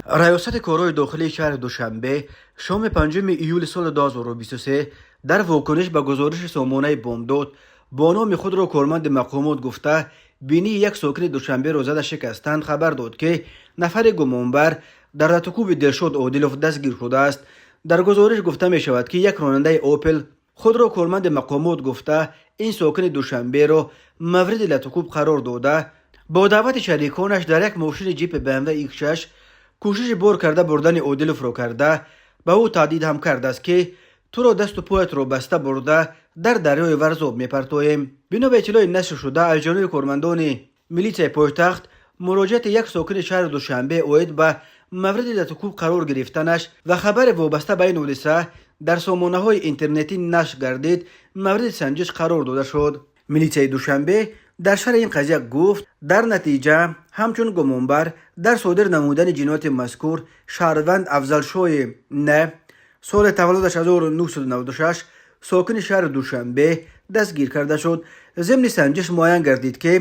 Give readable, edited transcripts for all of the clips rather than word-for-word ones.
Раёсати корҳои дохилии шаҳри Душанбе шоми 5 июли соли 2023 дар вокуниш ба гузориши сомонаи «Бомдод» бо номи худро корманди мақомот гуфта, бинии як сокини Душанберо зада шикастанд, хабар дод, ки нафари гумонбар дар латукӯби Дилшод Одилов дастгир шудааст. Дар гузориш гуфта мешавад, ки як ронандаи «Опел» худро корманди мақомот гуфта, ин сокини Душанберо мавриди латукӯб қарор дода, бо даъвати шариконаш дар як мошини ҷипи BMW X6 кӯшиши бор карда бурдани Одиловро карда, ба ӯ таҳдид ҳам кардааст, ки туро дасту поятро баста бурда дар дарёи Варзоб мепартоем. Бино ба иттилои нашр шуда аз ҷониби кормандони милитсияи пойтахт, муроҷиати як сокини шаҳри Душанбе оид ба мавриди латукӯб қарор гирифтанаш ва хабари вобаста ба ин ҳодиса дар сомонаҳои интернетӣ нашр гардид, мавриди санҷиш қарор дода шуд. Милитсияи Душанбе дар шарҳи ин қазия гуфт: дар натиҷа ҳамчун гумонбар дар содир намудани ҷинояти мазкур шаҳрванд Афзалшои Н, соли таваллудаш 1996, сокини шаҳри Душанбе дастгир карда шуд. Зимни санҷиш муайян гардид, ки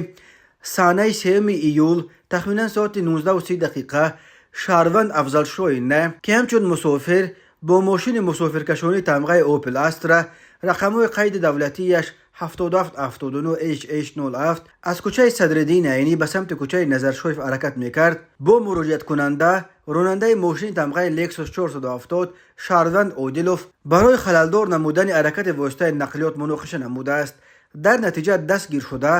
санаи 3 июл тахминан соати 19:30 шаҳрванд Афзалшои Н, ки ҳамчун мусофир бо мошини мусофиркашонии тамғаи «Опел Астра», рақамҳои қайди давлатияш 7779 HH 07, аз кӯчаи Садриддин Айнӣ ба самти кӯчаи Назаршоев ҳаракат мекард, бо муроҷиаткунанда, ронандаи мошини тамғаи «Лексус 470», шаҳрванд Одилов, барои халалдор намудани ҳаракати воситаи нақлиёт муноқиша намудааст. Дар натиҷа дастгиршуда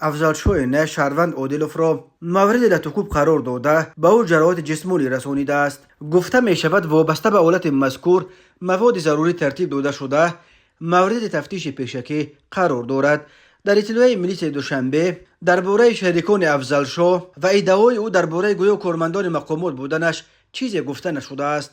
Афзалшои Н шаҳрванд Одиловро мавриди латукӯб қарор дода, ба ӯ ҷароҳати ҷисмонӣ расонидааст. Гуфта мешавад, вобаста ба ҳолати мазкур маводи зарурӣ тартиб дода шуда, мавриди тафтиши пешакӣ қарор дорад. Дар иттилояи милитсияи Душанбе дар бораи шарикони Афзалшоҳ ва иддаои ӯ дар бораи гӯё кормандони мақомот буданаш чизе гуфта нашудааст.